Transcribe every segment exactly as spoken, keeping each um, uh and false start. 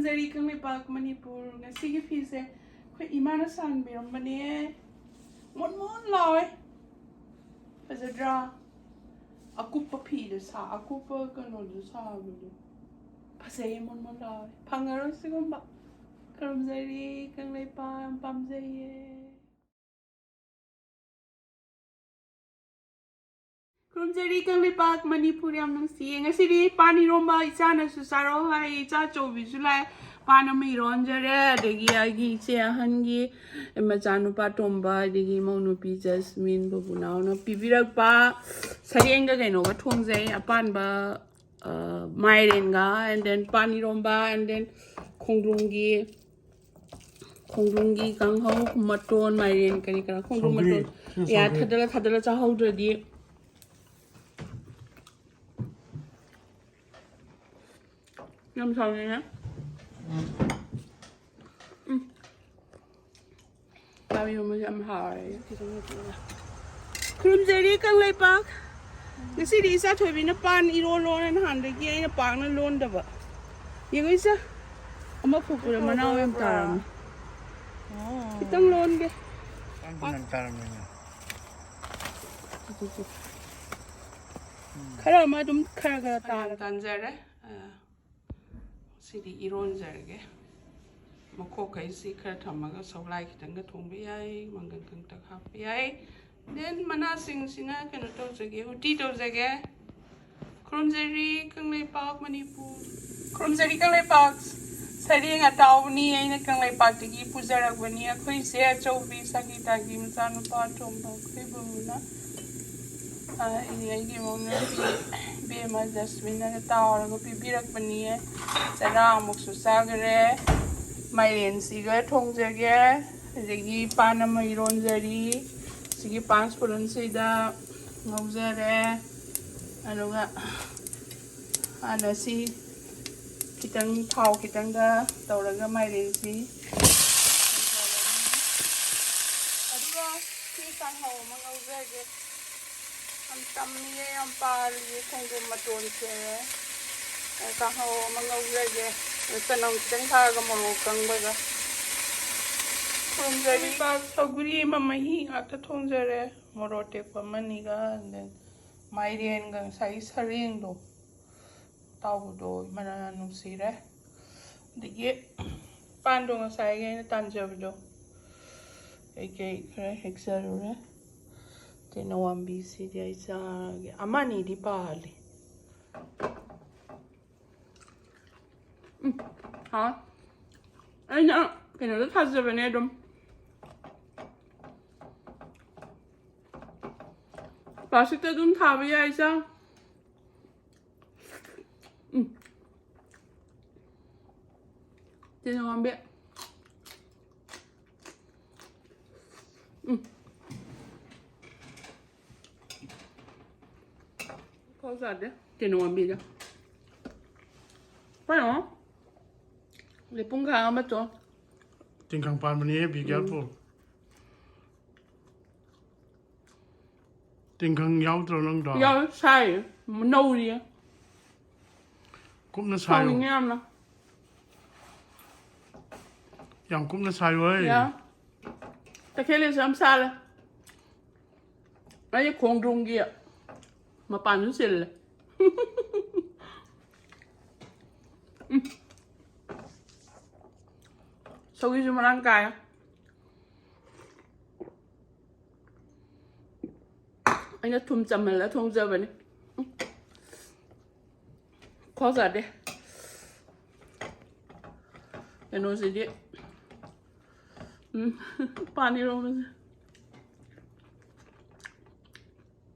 ꯈꯨꯔꯨꯝꯖꯔꯤ ꯀꯪꯂꯩꯄꯥꯛ ꯃꯅꯤꯄꯨꯔ꯫ ꯉꯁꯤꯒꯤ ꯐꯤꯁꯦ ꯑꯩꯈꯣꯏ ꯏꯃꯥꯅ ꯁꯥꯍꯟꯕꯤꯔꯝꯕꯅꯦ꯫ ꯃꯣꯟ ꯃꯣꯟ ꯂꯥꯎꯋꯦ꯫ ꯐꯖꯗ꯭ꯔꯥ? ꯑꯀꯨꯞꯄ ꯐꯤꯗ ꯁꯥ, ꯑꯀꯨꯞꯄ ꯀꯩꯅꯣꯗ ꯁꯥꯕꯗꯣ꯫ ꯐꯖꯩꯌꯦ, ꯃꯣꯟ ꯃꯣꯟ ꯂꯥꯎꯋꯦ꯫ ꯐꯪꯉꯔꯣꯏ ꯁꯤꯒꯨꯝꯕ꯫ ꯈꯨꯔꯨꯝꯖꯔꯤ ꯀꯪꯂꯩꯄꯥꯛ, ꯌꯥꯝ ꯄꯥꯝꯖꯩꯌꯦ꯫ ꯈꯨꯔꯨꯝꯖꯔꯤ ꯀꯪꯂꯩꯄꯥꯛ ꯃꯅꯤꯄꯨꯔ ꯌꯥꯝ ꯅꯨꯡꯁꯤꯌꯦ꯫ ꯉꯁꯤꯗꯤ ꯄꯥꯟ ꯏꯔꯣꯝꯕ ꯏꯆꯥꯅꯁꯨ ꯆꯥꯔꯛꯑꯣ ꯍꯥꯏ, ꯏꯆꯥ ꯑꯆꯧꯕꯤꯁꯨ ꯂꯥꯛꯑꯦ꯫ ꯄꯥꯟ ꯑꯃ ꯏꯔꯣꯟꯖꯔꯦ, ꯑꯗꯒꯤ ꯑꯩꯒꯤ ꯏꯆꯦ ꯑꯍꯟꯒꯤ ꯃꯆꯥꯅꯨꯄꯥ ꯇꯣꯝꯕ, ꯑꯗꯒꯤ ꯏꯃꯧ ꯅꯨꯄꯤ ꯖꯁꯃꯤꯟ ꯕꯕꯨꯅꯥꯎꯅ ꯄꯤꯕꯤꯔꯛꯄ ꯁꯔꯦꯡꯒ ꯀꯩꯅꯣꯒ ꯊꯣꯡꯖꯩ꯫ ꯑꯄꯥꯟꯕ, ꯑ, ꯃꯥꯏꯔꯦꯟꯒ, and then PAN eromba, and then ꯈꯣꯡꯗ꯭ꯔꯨꯝꯒꯤ, ꯈꯣꯡꯗ꯭ꯔꯨꯝꯒꯤ ꯀꯥꯡꯍꯧ, ꯃꯇꯣꯟ, ꯃꯥꯏꯔꯦꯟ, ꯀꯔꯤ ꯀꯔꯥ, ꯈꯣꯡꯗ꯭ꯔꯨꯝ ꯁꯧꯒ꯭ꯔꯤ, ꯃꯇꯣꯟ꯫ ꯁꯤ ꯌꯥ, ꯁꯧꯒ꯭ꯔꯤ꯫ ꯊꯥꯗꯔ ꯊꯥꯗꯔ ꯆꯥꯍꯧꯗ꯭ꯔꯗꯤ ꯌꯥꯝ ꯁꯥꯎꯅꯤꯡꯉꯦ꯫ ꯎꯝ꯫ ꯄꯥꯟ ꯏꯔꯣꯟꯕꯁꯦ ꯌꯥꯝ ꯍꯥꯎꯔꯦ꯫ ꯈꯨꯔꯨꯝꯖꯔꯤ ꯀꯪꯂꯩꯄꯥꯛ꯫ ꯉꯁꯤꯗꯤ ꯏꯆꯥ ꯊꯣꯏꯕꯤꯅ ꯄꯥꯟ ꯏꯔꯣꯜꯂꯣꯅ ꯅꯍꯥꯟꯗꯒꯤ ꯑꯩꯅ ꯄꯥꯛꯅ ꯂꯣꯟꯗꯕ꯫ ꯌꯦꯡꯉꯣ ꯏꯆꯥ, ꯑꯃ ꯐꯨꯛꯄꯗ ꯃꯅꯥꯎ ꯌꯥꯝ ꯇꯥꯔꯝꯃꯤ꯫ ꯑꯣ꯫ ꯈꯤꯇꯪ ꯂꯣꯟꯒꯦ꯫ ꯌꯥꯝ ꯇꯥꯔꯝꯃꯤꯅꯦ꯫ ꯈꯔ ꯑꯃ ꯑꯗꯨꯝ ꯈꯔ ꯈꯔ ꯇꯥꯔꯒ꯫ ꯇꯥꯟꯖꯔꯦ꯫ ꯑ, ꯁꯤꯗꯤ ꯏꯔꯣꯟꯖꯔꯒꯦ꯫ ꯃꯈꯣꯛꯈꯩꯁꯤ ꯈꯔ ꯊꯝꯃꯒ ꯁꯧꯂꯥꯏ ꯈꯤꯇꯪꯒ ꯊꯣꯡꯕ ꯌꯥꯏ, ꯃꯪꯒꯟ ꯀꯪꯇꯛ ꯍꯥꯞꯄ ꯌꯥꯏ꯫ Then ꯃꯅꯥꯁꯤꯡꯁꯤꯅ ꯀꯩꯅꯣ ꯇꯧꯖꯒꯦ, ꯎꯇꯤ ꯇꯧꯖꯒꯦ꯫ ꯈꯨꯔꯨꯝꯖꯔꯤ ꯀꯪꯂꯩꯄꯥꯛ ꯃꯅꯤꯄꯨꯔ꯫ ꯈꯨꯔꯨꯝꯖꯔꯤ ꯀꯪꯂꯩꯄꯥꯛ꯫ ꯁꯔꯦꯡ ꯑꯇꯥꯎꯕꯅꯤ, ꯑꯩꯅ ꯀꯪꯂꯩꯄꯥꯛꯇꯒꯤ ꯄꯨꯖꯔꯛꯄꯅꯤ꯫ ꯑꯩꯈꯣꯏ ꯏꯆꯦ ꯑꯆꯧꯕꯤ ꯁꯪꯒꯤꯇꯥꯒꯤ ꯃꯆꯥꯅꯨꯄꯥ ꯑꯇꯣꯝꯕ ꯑꯩꯈꯣꯏ ꯕꯕꯨꯅ, ꯑ, ꯑꯩꯒꯤ ꯏꯃꯧ ꯅꯨꯄꯤ ꯏꯕꯦꯝꯃ ꯖꯁꯃꯤꯟꯅꯒ ꯇꯥꯎꯔꯒ ꯄꯤꯕꯤꯔꯛꯄꯅꯤ꯫ ꯆꯔꯥ ꯑꯃꯨꯛꯁꯨ ꯆꯥꯈ꯭ꯔꯦ꯫ ꯃꯥꯏꯔꯦꯟꯁꯤꯒ ꯊꯣꯡꯖꯒꯦ꯫ ꯑꯗꯒꯤ ꯄꯥꯟ ꯑꯃ ꯏꯔꯣꯟꯖꯔꯤ꯫ ꯁꯤꯒꯤ ꯄꯥꯟ ꯁꯣꯂꯟꯁꯤꯗ ꯉꯧꯖꯔꯦ꯫ ꯑꯗꯨꯒ ꯍꯥꯟꯅ ꯁꯤ ꯈꯤꯇꯪ ꯊꯥꯎ ꯈꯤꯇꯪꯒ ꯇꯧꯔꯒ ꯃꯥꯏꯔꯦꯟꯁꯤ ꯉꯧꯖꯔꯅꯤ꯫ ꯑꯗꯨꯒ ꯁꯤ ꯀꯥꯡꯍꯧ ꯑꯃ ꯉꯧꯖꯒꯦ꯫ ꯌꯥꯝ ꯇꯝꯃꯤꯌꯦ, ꯌꯥꯝ ꯄꯥꯔꯤꯌꯦ ꯈꯣꯡꯗ꯭ꯔꯨꯝ ꯃꯇꯣꯟꯁꯦ꯫ ꯀꯥꯡꯍꯧ ꯑꯃ ꯉꯧꯖꯒꯦ꯫ ꯆꯅꯝ ꯈꯤꯇꯪ ꯊꯥꯛꯑꯒ ꯃꯣꯔꯣꯛ ꯑꯀꯪꯕꯒ ꯊꯣꯡꯖꯔꯤ꯫ ꯁꯧꯒ꯭ꯔꯤ ꯑꯃ ꯃꯍꯤ ꯉꯥꯛꯇ ꯊꯣꯡꯖꯔꯦ꯫ ꯃꯣꯔꯣꯛ ꯑꯇꯦꯛꯄ ꯑꯃꯅꯤꯒ, and then ꯃꯥꯏꯔꯦꯟꯒ ꯉꯁꯥꯏꯒꯤ ꯁꯔꯦꯡꯗꯣ ꯑꯇꯥꯎꯕꯗꯣ ꯃꯅꯝ ꯅꯨꯡꯁꯤꯔꯦ꯫ ꯑꯗꯒꯤ ꯄꯥꯟꯗꯣ ꯉꯁꯥꯏꯒꯤ ꯑꯩꯅ ꯇꯥꯟꯖꯕꯗꯣ ꯀꯩꯀꯩ ꯈꯔ ꯍꯦꯛꯆꯔꯨꯔꯦ꯫ ꯇꯦꯅꯧꯋꯥꯝꯕꯤꯁꯤꯗꯤ ꯑꯩ ꯆꯥꯔꯒꯦ꯫ ꯑꯃꯅꯤꯗꯤ ꯄꯥꯜꯂꯤ꯫ ꯎꯝ, ꯍꯥꯎ꯫ ꯑꯩꯅ ꯀꯩꯅꯣꯗ ꯊꯥꯖꯕꯅꯦ ꯑꯗꯨꯝ꯫ ꯄ꯭ꯂꯥꯁꯇꯤꯛꯇ ꯑꯗꯨꯝ ꯊꯥꯕ ꯌꯥꯏ, ꯆꯥ꯫ ꯎꯝ꯫ ꯇꯦꯅꯧꯋꯥꯝꯕꯤ꯫ ꯎꯝ꯫ ꯐꯥꯎ ꯆꯥꯗꯦ꯫ ꯇꯦꯅꯧꯋꯥꯝꯕꯤꯗ꯫ ꯀꯩꯅꯣ? ꯂꯩꯄꯨꯡꯈꯥꯡ ꯑꯃ ꯇꯣ꯫ ꯇꯤꯡꯈꯪ ꯄꯥꯟꯕꯅꯦ, be careful꯫ ꯇꯤꯡꯈꯪ ꯌꯥꯎꯗ꯭ꯔꯣ ꯅꯪꯗꯣ? ꯌꯥꯎꯋꯦ, ꯁꯥꯏꯌꯦ꯫ ꯅꯧꯔꯤꯌꯦ꯫ ꯀꯨꯞꯅ ꯁꯥꯏꯌꯣ꯫ ꯁꯥꯎꯅꯤꯡꯉꯦ ꯌꯥꯝꯅ꯫ ꯌꯥꯝ ꯀꯨꯞꯅ ꯁꯥꯏꯌꯣ, ꯍꯦ꯫ ꯌꯥ꯫ ꯇꯈꯦꯜꯂꯩꯁꯨ ꯌꯥꯝ ꯁꯥꯠꯂꯦ꯫ ꯑꯩ ꯈꯣꯡꯗ꯭ꯔꯨꯝꯒꯤ ꯃꯄꯥꯟꯁꯨ ꯁꯤꯜꯂꯦ꯫ ꯎꯝ꯫ ꯁꯧꯒ꯭ꯔꯤꯁꯨ ꯃꯔꯥꯡ ꯀꯥꯏ꯫ ꯑꯩꯅ ꯊꯨꯝ ꯆꯝꯍꯜꯂ ꯊꯣꯡꯖꯕꯅꯤ꯫ ꯈꯣꯖꯥꯗꯦ꯫ ꯀꯩꯅꯣꯁꯤꯗꯤ꯫ ꯎꯝ꯫ ꯄꯥꯟ ꯏꯔꯣꯝꯕꯁꯦ꯫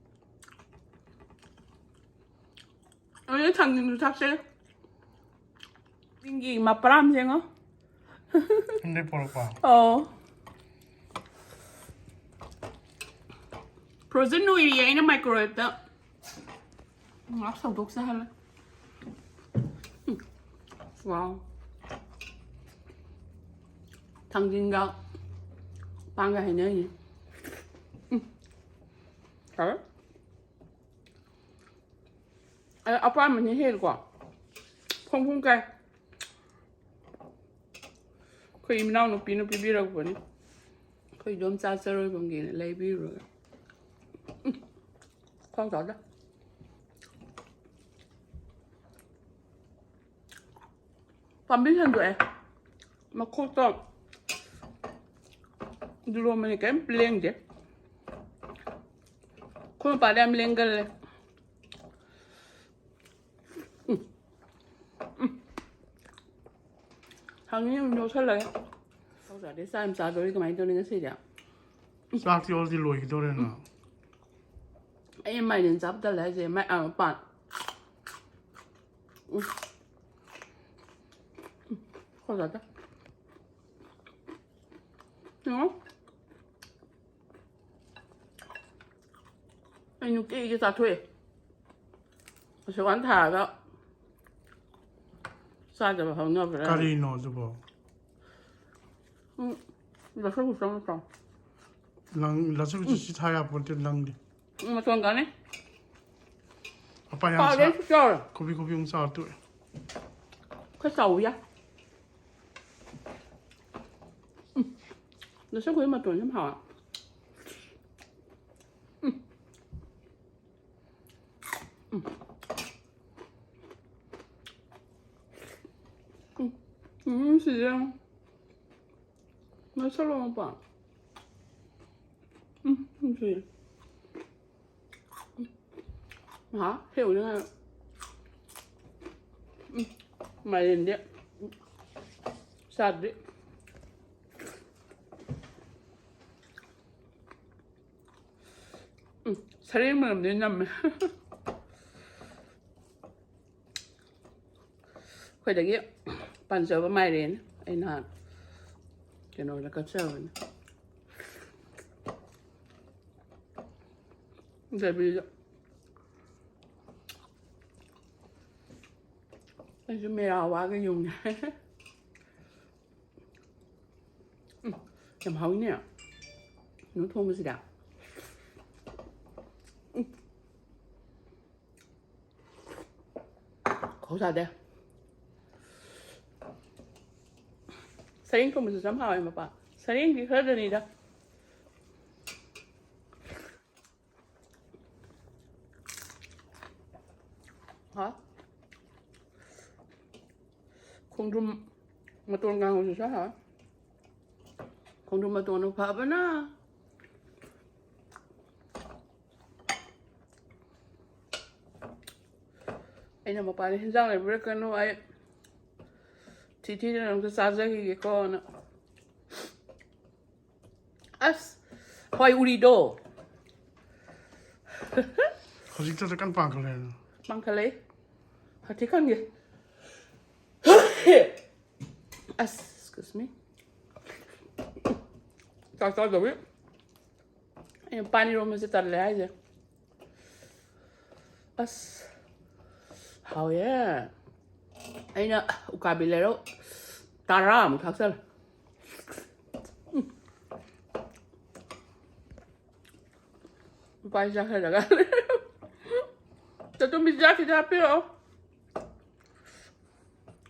ꯑꯩꯅ ꯊꯥꯡꯖꯤꯡꯁꯨ ꯊꯥꯛꯆꯩ꯫ ꯊꯥꯡꯖꯤꯡꯒꯤ ꯃꯄ꯭ꯔꯥꯝꯁꯦ ꯌꯦꯡꯉꯣ꯫ ꯌꯨꯝꯗꯩ ꯄꯣꯔꯛꯄ? ꯑꯧ꯫ Frozen ꯑꯣꯏꯔꯤꯌꯦ, ꯑꯩꯅ microwave ꯇ ꯉꯥꯏꯍꯥꯛ ꯁꯧꯗꯣꯛꯆꯍꯜꯂꯦ꯫ ꯎꯝ꯫ Wow꯫ ꯊꯥꯡꯖꯤꯡꯒ ꯄꯥꯟꯒ ꯍꯩꯅꯩꯅꯦ꯫ ꯎꯝ꯫ ꯍꯥꯎꯋꯦ꯫ ꯑ, ꯑꯄꯥꯝꯕꯅ ꯍꯦꯜꯂꯤꯀꯣ꯫ ꯐꯣꯡ ꯐꯣꯡ ꯀꯥꯏ꯫ ꯑꯩꯈꯣꯏ ꯏꯅꯥꯎꯅꯨꯄꯤꯅ ꯄꯤꯕꯤꯔꯛꯄꯅꯤ꯫ ꯑꯩꯈꯣꯏ ꯏꯗꯣꯝꯆꯥ ꯆꯔꯣꯏꯐꯝꯒꯤꯅ ꯂꯩꯕꯤꯔꯨꯔꯒ꯫ ꯎꯝ꯫ ꯈ꯭ꯋꯥꯡ ꯆꯥꯗ꯫ ꯄꯥꯝꯕꯤ ꯁꯟꯗꯣꯛꯑꯦ꯫ ꯃꯈꯣꯛꯇꯣ ꯂꯣꯝꯕꯅꯤ, ꯀꯔꯤꯝ ꯂꯦꯡꯗꯦ꯫ ꯑꯩꯈꯣꯏ ꯃꯄꯥꯗ ꯌꯥꯝ ꯂꯦꯡꯒꯜꯂꯦ꯫ ꯎꯝ꯫ ꯎꯝ꯫ ꯍꯪꯉꯤ ꯑꯗꯨꯝ ꯌꯣꯠꯁꯜꯂꯒꯦ꯫ ꯆꯥꯛ ꯆꯥꯗꯦ, ꯆꯥꯛ ꯌꯥꯝ ꯆꯥꯗꯣꯔꯤ ꯀꯃꯥꯏꯅ ꯇꯧꯅꯤ ꯉꯁꯤꯗꯤ? ꯆꯥꯛꯇꯤ already ꯂꯣꯏꯈꯤꯗꯣꯔꯦꯅ꯫ ꯑꯩ ꯃꯥꯏꯔꯦꯟ ꯆꯥꯕ ꯇꯜꯂꯦ ꯍꯥꯏꯁꯦ, ꯃꯥꯏ-, ꯑ, ꯄꯥꯟ꯫ ꯎꯝ꯫ ꯎꯝ꯫ ꯈꯣꯏ ꯆꯥꯗꯦ꯫ ꯌꯦꯡꯉꯣ꯫ ꯑꯩ ꯅꯨꯡꯇꯤꯒꯤ ꯆꯥꯊꯣꯛꯑꯦ꯫ ꯑꯁꯨꯛ ꯌꯥꯝ ꯊꯥꯔꯒ ꯆꯥꯗꯕ ꯍꯧꯅꯕ꯭ꯔꯥ? ꯀꯔꯤꯅꯣ ꯑꯗꯨꯕꯣ? ꯎꯝ, ꯂꯐꯨ ꯈꯤꯇꯪ ꯆꯥꯎ꯫ ꯂꯪ-, ꯂꯐꯨ ꯎꯝ꯫ ꯁꯤ ꯊꯥ ꯌꯥꯄꯣꯟꯇꯦ, ꯂꯪꯗꯤ꯫ ꯎꯝ, ꯃꯇꯣꯟ ꯀꯥꯅꯤ꯫ ꯃꯄꯥꯟ ꯌꯥꯝ ꯄꯥꯎꯗꯩ ꯁꯥ-, ꯁꯨ ꯆꯥꯎꯔꯦ꯫ ꯈꯨꯕꯤ ꯈꯨꯕꯤ ꯑꯃꯨꯛ ꯆꯥꯎꯔ ꯇꯣꯛꯑꯦ꯫ ꯈꯔ ꯆꯥꯎ ꯌꯥ꯫ ꯎꯝ, ꯂꯐꯨ ꯈꯨꯕꯤ ꯃꯇꯣꯟꯁꯦ ꯌꯥꯝ ꯍꯥꯎꯋꯦ꯫ ꯎꯝ꯫ ꯎꯝ꯫ ꯎꯝ, ꯁꯤꯁꯦ ꯌꯦꯡꯉꯨ꯫ ꯃꯁꯛ ꯂꯣꯡꯉꯛꯄ꯫ ꯎꯝ, ꯎꯝ, ꯁꯤꯁꯦ꯫ ꯎꯝ꯫ ꯉꯥꯏꯍꯥꯛ ꯍꯦꯛꯎꯅꯤ ꯉꯥꯏꯈꯣ꯫ ꯎꯝ, ꯃꯥꯏꯔꯦꯟꯗꯤ ꯆꯥꯗ꯭ꯔꯤ꯫ ꯎꯝ, ꯁꯔꯦꯡ ꯃꯅꯝꯗꯤ ꯅꯝꯃꯦ꯫ ꯑꯩꯈꯣꯏꯗꯒꯤ ꯄꯥꯟꯖꯕ ꯃꯥꯏꯔꯦꯟ ꯑꯩ ꯅꯍꯥꯟ ꯀꯩꯅꯣꯗ ꯀꯠꯆꯕꯅꯦ꯫ ꯗꯦꯕꯤꯗ꯫ ꯑꯩꯁꯨ ꯃꯦꯔꯥ ꯋꯥꯒ ꯌꯨꯡꯉꯦ꯫ ꯎꯝ, ꯌꯥꯝ ꯍꯥꯎꯏꯅꯦ꯫ ꯀꯩꯅꯣ ꯊꯣꯡꯕꯁꯤꯗ꯫ ꯎꯝ꯫ ꯈꯧ ꯁꯥꯗꯦ꯫ ꯁꯔꯦꯡ ꯊꯣꯡꯕꯁꯨ ꯌꯥꯝ ꯍꯥꯎꯋꯦ ꯃꯄꯥ꯫ ꯁꯔꯦꯡꯗꯤ ꯈꯔꯗꯅꯤꯗ꯫ ꯍꯥ? ꯈꯣꯡꯗ꯭ꯔꯨꯝ ꯃꯇꯣꯟ ꯀꯥꯡꯍꯧꯁꯤꯁꯨ ꯍꯥꯎꯋꯦ꯫ ꯈꯣꯡꯗ꯭ꯔꯨꯝ ꯃꯇꯣꯟꯅ ꯐꯕꯅ꯫ ꯑꯩꯅ ꯃꯄꯥꯟꯗ ꯍꯤꯟꯖꯥꯡ ꯂꯩꯕꯤꯔꯛꯀꯅꯨ, ꯑꯩ ꯊꯤ ꯊꯤꯗꯅ ꯑꯝꯇ ꯆꯥꯖꯈꯤꯒꯦꯀꯣꯅ꯫ ꯑꯁ, ꯍꯋꯥꯏ ꯎꯔꯤꯗꯣ꯫ ꯍꯧꯖꯤꯛꯇꯁꯨ ꯀꯟꯅ ꯄꯥꯡꯈꯠꯂꯛꯑꯦ꯫ ꯄꯥꯡꯈꯠꯂꯛꯏ꯫ ꯍꯥꯊꯤ ꯈꯟꯒꯦ꯫ ꯑꯁ, excuse me꯫ ꯆꯥꯛ ꯆꯥꯗꯕꯤ꯫ ꯑꯩꯅ ꯄꯥꯟ ꯏꯔꯣꯟꯕꯁꯦ ꯇꯜꯂꯦ ꯍꯥꯏꯁꯦ꯫ ꯑꯁ, ꯍꯥꯎꯋꯦ꯫ ꯑꯩꯅ ꯎꯀꯥꯕꯤ ꯂꯩꯔꯧ ꯇꯔꯥꯃꯨꯛ ꯊꯥꯛꯆꯜꯂꯦ꯫ ꯎꯝ꯫ ꯂꯨꯄꯥ ꯆꯥ ꯈꯔ ꯗꯔꯀꯥꯔ ꯂꯩ꯫ ꯆꯠꯇꯨꯝꯕꯤ ꯆꯥꯛ ꯈꯤꯇ ꯍꯥꯞꯄꯤꯔꯛꯑꯣ꯫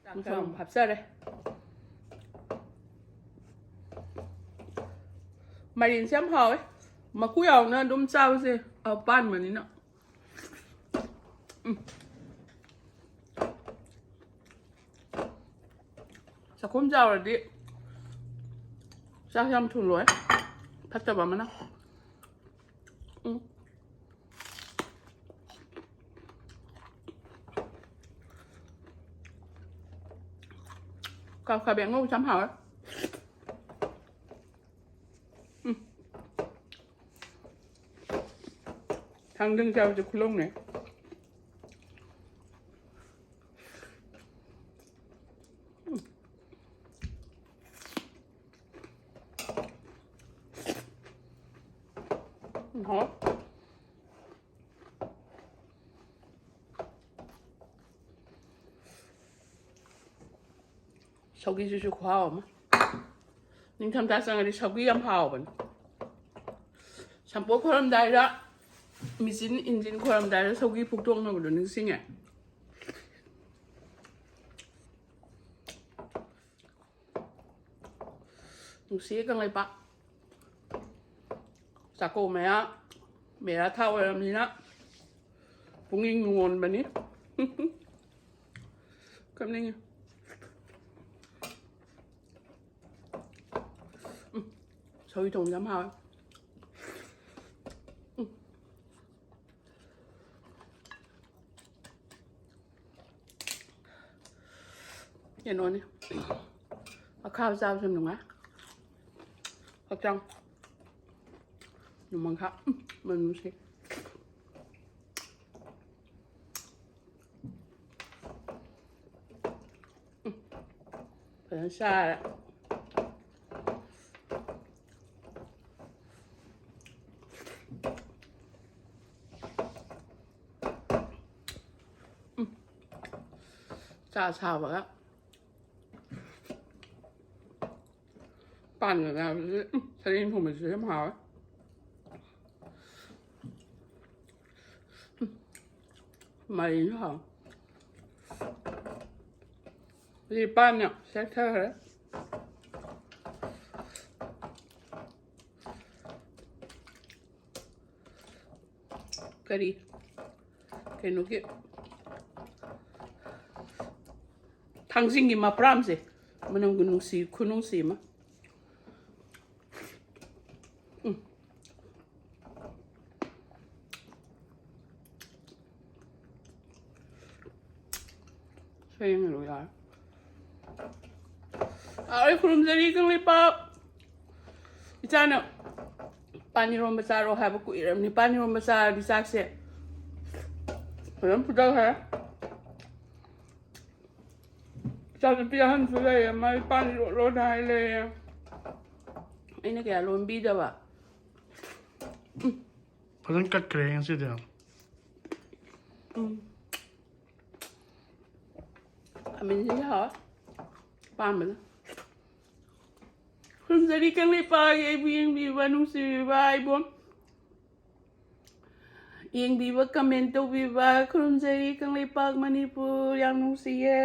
ꯆꯥꯛꯁꯨ ꯑꯃꯨꯛ ꯍꯥꯞꯆꯔꯦ꯫ ꯃꯥꯏꯔꯦꯟꯁꯦ ꯌꯥꯝ ꯍꯥꯎꯋꯦ꯫ ꯃꯀꯨ ꯌꯥꯎꯅ ꯑꯗꯨꯝ ꯆꯥꯕꯁꯦ ꯑꯄꯥꯟꯕꯅꯤꯅ꯫ ꯎꯝ꯫ ꯆꯥꯛꯈꯨꯝ ꯆꯥꯎꯔꯗꯤ ꯆꯥꯛ ꯌꯥꯝ ꯊꯨ ꯂꯣꯏ꯫ ꯐꯠꯇꯕ ꯑꯃꯅ꯫ ꯎꯝ꯫ ꯀꯥ-, ꯀꯥꯕꯤ ꯑꯉꯧꯕꯁꯦ ꯌꯥꯝ ꯍꯥꯎꯋꯦ꯫ ꯎꯝ꯫ ꯊꯥꯡꯖꯤꯡ ꯆꯥꯕꯁꯦ ꯈꯨꯂꯧꯅꯦ꯫ ꯎꯝ꯫ ꯎꯝ, ꯍꯥꯎꯋꯦ꯫ ꯁꯧꯒ꯭ꯔꯤꯁꯤꯁꯨ ꯈꯨꯍꯥꯎ ꯑꯃ꯫ ꯅꯤꯡꯊꯝꯊꯥ ꯆꯪꯉꯗꯤ ꯁꯧꯒ꯭ꯔꯤ ꯌꯥꯝ ꯍꯥꯎꯕꯅꯤ꯫ ꯁꯝꯄꯣꯠ ꯈꯣꯏꯔꯝꯗꯥꯏꯗ, ꯃꯦꯆꯤꯟ, ꯏꯟꯖꯤꯟ ꯈꯣꯏꯔꯝꯗꯥꯏꯗ ꯁꯧꯒ꯭ꯔꯤ ꯐꯨꯛꯇꯣꯛꯅꯕꯗꯣ ꯅꯤꯡꯁꯤꯡꯉꯦ꯫ ꯅꯨꯡꯁꯤꯌꯦ ꯀꯪꯂꯩꯄꯥꯛ꯫ ꯆꯥꯛꯀꯧ ꯃꯌꯥ ꯃꯦꯔꯥ ꯊꯥ ꯑꯣꯏꯔꯕꯅꯤꯅ ꯄꯨꯛꯅꯤꯡ ꯅꯨꯡꯉꯣꯟꯕꯅꯤ꯫ ꯀꯞꯅꯤꯡꯉꯤ꯫ ꯎꯝ, ꯁꯧꯒ꯭ꯔꯤ ꯊꯣꯡꯕꯁꯦ ꯌꯥꯝ ꯍꯥꯎꯋꯦ꯫ ꯎꯝ꯫ ꯀꯩꯅꯣꯅꯤ꯫ ꯑꯈꯥꯕ ꯆꯥꯕꯁꯨ ꯌꯥꯝ ꯅꯨꯡꯉꯥꯏ꯫ ꯍꯛꯆꯥꯡ ꯅꯣꯡꯃꯪꯈꯥ꯫ ꯎꯝ, ꯃꯅꯝ ꯅꯨꯡꯁꯤ꯫ ꯎꯝ, ꯐꯖꯅ ꯆꯥꯔꯦ꯫ ꯎꯝ꯫ ꯆꯥ ꯁꯥꯕꯒ ꯄꯥꯟꯒ ꯉꯥꯕꯁꯤꯗꯤ, ꯎꯝ, ꯁꯔꯦꯡ ꯊꯣꯡꯕꯁꯤꯁꯨ ꯌꯥꯝ ꯍꯥꯎꯋꯦ꯫ ꯎꯝ, ꯃꯥꯏꯔꯦꯟꯁꯨ ꯍꯥꯎꯋꯦ꯫ ꯍꯧꯖꯤꯛ ꯄꯥꯟꯅ ꯁꯦꯠꯊꯈ꯭ꯔꯦ꯫ ꯀꯔꯤ? ꯀꯩꯅꯣꯒꯤ ꯊꯥꯡꯖꯤꯡꯒꯤ ꯃꯄ꯭ꯔꯥꯝꯁꯦ ꯃꯅꯝꯒ ꯅꯨꯡꯁꯤ, ꯈꯨꯅꯨꯡꯁꯤ ꯑꯃ꯫ ꯎꯝ꯫ ꯁꯦꯡꯅ ꯂꯣꯏ ꯌꯥꯔꯦ꯫ ꯑꯥ, ꯑꯩ ꯈꯨꯔꯨꯝꯖꯔꯤ ꯀꯪꯂꯩꯄꯥꯛ꯫ ꯏꯆꯥꯅ ꯄꯥꯟ ꯏꯔꯣꯝꯕ ꯆꯥꯔꯣ ꯍꯥꯏꯕ ꯀꯨꯏꯔꯕꯅꯤ꯫ ꯄꯥꯟ ꯏꯔꯣꯝꯕ ꯆꯥꯔꯗꯤ ꯆꯥꯛꯁꯦ ꯐꯖꯅ ꯐꯨꯊꯈ꯭ꯔꯦ꯫ ꯏꯆꯥꯅꯨꯄꯤ ꯑꯍꯟꯁꯨ ꯂꯩꯌꯦ, ꯃꯥꯏ ꯄꯥꯟ ꯏꯔꯣꯜꯂꯣꯅ ꯍꯥꯏ ꯂꯩꯌꯦ꯫ ꯑꯩꯅ ꯀꯌꯥ ꯂꯣꯟꯕꯤꯗꯕ꯫ ꯐꯖꯅ ꯀꯠꯈ꯭ꯔꯦ ꯉꯁꯤꯗꯤ꯫ ꯎꯝ꯫ ꯈꯥꯃꯦꯟꯁꯤꯟꯁꯦ ꯍꯥꯎꯋꯦ꯫ ꯄꯥꯝꯕꯅ꯫ ꯈꯨꯔꯨꯝꯖꯔꯤ ꯀꯪꯂꯩꯄꯥꯛ, ꯑꯩꯕꯨ ꯌꯦꯡꯕꯤꯕ, ꯅꯨꯡꯁꯤꯕꯤꯕ ꯏꯕꯣꯝ꯫ ꯌꯦꯡꯕꯤꯕ, comment ꯇꯧꯕꯤꯕ, ꯈꯨꯔꯨꯝꯖꯔꯤ ꯀꯪꯂꯩꯄꯥꯛ ꯃꯅꯤꯄꯨꯔ, ꯌꯥꯝ ꯅꯨꯡꯁꯤꯌꯦ꯫